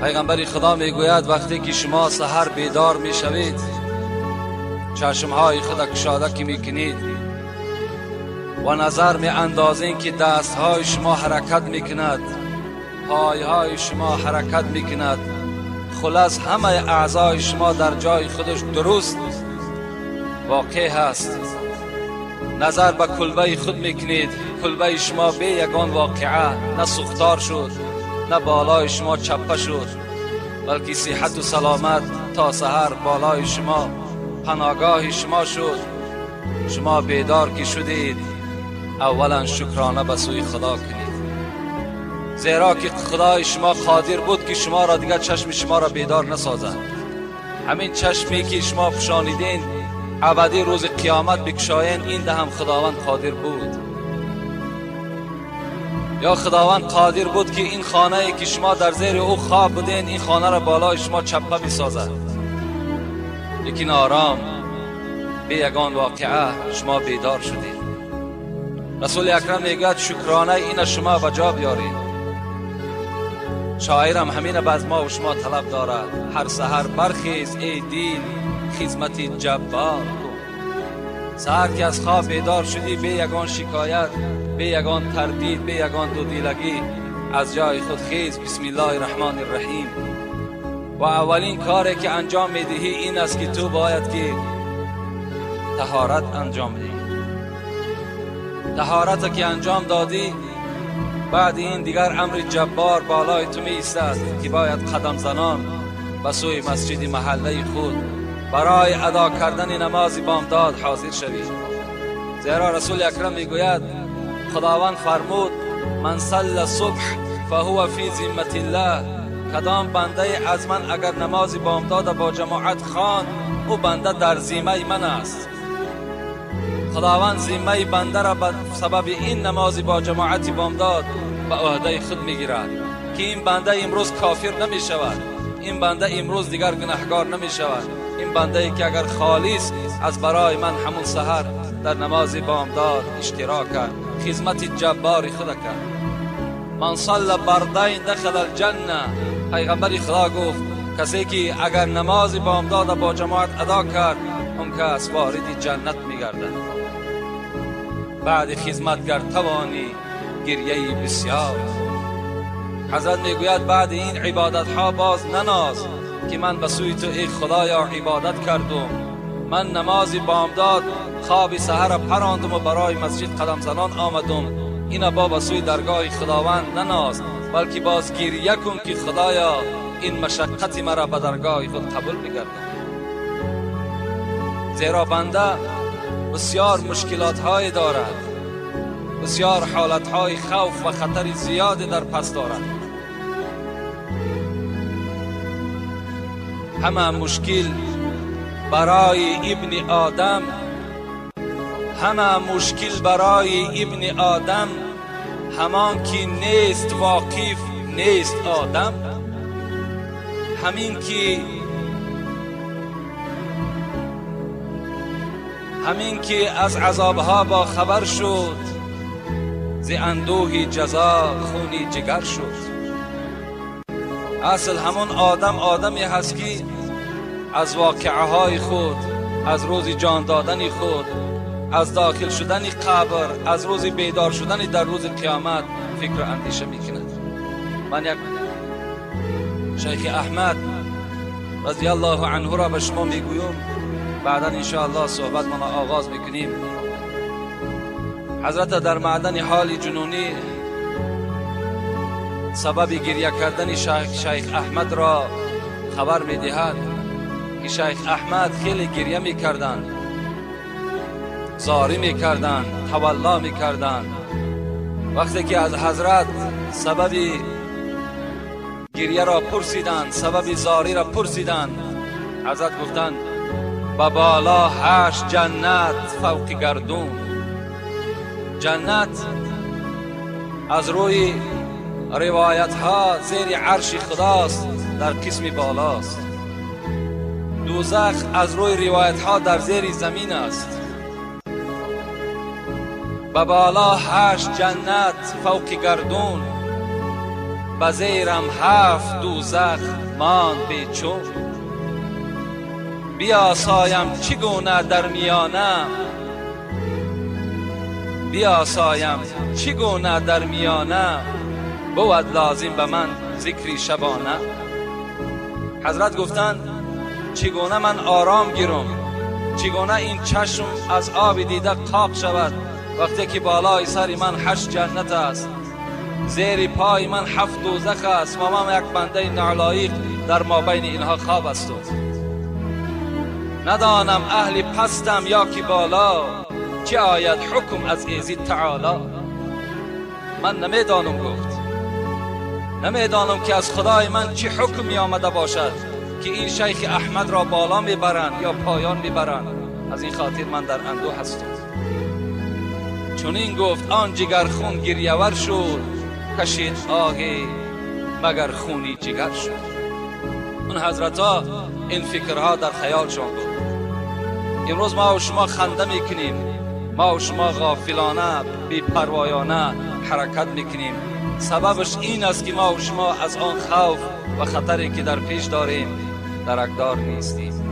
پیغمبر خدا میگوید وقتی که شما سحر بیدار میشوید، چشمهای خود کشاده که میکنید و نظر می اندازین که دستهای شما حرکت میکند، پایهای شما حرکت میکند، خلاص همه اعضای شما در جای خودش درست واقع هست. نظر به کلبه خود میکنید، کلبه شما به یگان واقعه نه سوختار شد، نه بالای شما چپه شد، بلکه صحت و سلامت تا سحر بالای شما پناهگاه شما شد. شما بیدار که شدید، اولا شکرانه به سوی خدا کنید، زیرا که خدای شما قادر بود که شما را دیگر چشم شما را بیدار نسازد. همین چشمی که شما پوشانیدین ابدی روز قیامت بکشاین، این ده هم خداوند قادر بود. یا خداوند قادر بود که این خانه ای که شما در زیر او خواب بودین، این خانه را بالای شما چپه بسازد. لیکن آرام به یگان واقعه شما بیدار شدید. رسول اکرم میگوید شکرانه این شما به جا بیارید. شاعرم همین باز ما و شما طلب دارد: هر سحر برخیز ای دین، خدمت جبار کن. سحر که از خواب بیدار شدی، به یگان شکایت، به یگان تردید، به یگان دودیلگی از جای خود خیز، بسم الله الرحمن الرحیم. و اولین کاری که انجام میدهی این است که تو باید که طهارت انجام دهی. طهارت که انجام دادی، بعد این دیگر امر جبار بالای تو می ایستد که باید قدم زنان به سوی مسجد محله خود برای ادا کردن نماز بامداد حاضر شوی. زیرا رسول اکرم میگوید خداوند فرمود: من صلی صبح فهو فی ذمة الله. کدام بنده از من اگر نماز بامداد با جماعت خواند، او بنده در ذمه من است. خداوند ذمه بنده را به سبب این نماز با جماعت بامداد به عهده خود میگیرد که این بنده امروز کافر نمی شود، این بنده امروز دیگر گناهگار نمی شود، این بنده ای که اگر خالص از برای من همون سحر در نماز بامداد اشتراک کرد، خدمت جبار خود کرد. من صلی بردین دخل الجنه. پیغمبر خدا گفت کسی که اگر نماز بامداد با جماعت ادا کرد، اون کس وارد جنت میگردد. بعد خدمتگر توانی گریه بسیار. حضرت میگوید بعد این عبادت ها باز نناز که من به سوی تو ای خدایا عبادت کردم، من نماز بامداد خواب سحر پراندم و برای مسجد قدم زنان آمدم. اینا با به سوی درگاه خداوند نناز، بلکه باز گریه کن که خدایا این مشقت مرا به درگاه خود قبول بگردان. زیرا بنده بسیار مشکلات های دارد، بسیار حالت های خوف و خطر زیاد در پس دارد. همه مشکل برای ابن آدم، همه مشکل برای ابن آدم، همان که نیست واقف نیست آدم. همین که از عذابها با خبر شد، ز اندوه جزا خونی جگر شد. اصل همون آدم آدمی هست که از واقعه های خود، از روز جان دادن خود، از داخل شدن قبر، از روز بیدار شدن در روز قیامت فکر و اندیشه میکند. من یک شیخ احمد رضی الله عنه را به شما میگویم، بعدا انشاءالله صحبت من آغاز میکنیم. حضرت در معدن حال جنونی سبب گریه کردن شیخ احمد را خبر میدهد که شیخ احمد خیلی گریه میکردند، زاری میکردند، تولا میکردند. وقتی که از حضرت سبب گریه را پرسیدند، سبب زاری را پرسیدند، حضرت گفتند به بالا 8 جنت فوق گردون. جنت از روی روایت ها زیر عرش خداست، در قسم بالاست. دوزخ از روی روایت ها در زیر زمین است. به بالا 8 جنت فوق گردون، به زیرم هفت دوزخ ماند بیچون. بیاسایم چگونه در میانه، بیاسایم چگونه در میانه، بود لازم به من ذکری شبانه. حضرت گفتند چگونه من آرام گیرم، چگونه این چشم از آب دیده قاق شود وقتی که بالای سر من 8 جنت است، زیر پای من 7 دوزخ است و من یک بنده نالایق در مابین اینها خواب است. ندانم اهل پستم یا که بالا، چه آید حکم از ایزی تعالی. من نمیدانم، گفت نمیدانم که از خدای من چه حکمی آمده باشد که این شیخ احمد را بالا میبرند یا پایان میبرند. از این خاطر من در اندوه هستم. چون این گفت آن جگر خون گریه‌ور شد، کشید آهی مگر خونی جگر شد. اون حضرت ها این فکرها در خیالشان بود. امروز ما و شما خنده میکنیم، ما و شما غافلانه بی‌پروایانه حرکت میکنیم. سببش این است که ما و شما از آن خوف و خطری که در پیش داریم درکدار نیستیم.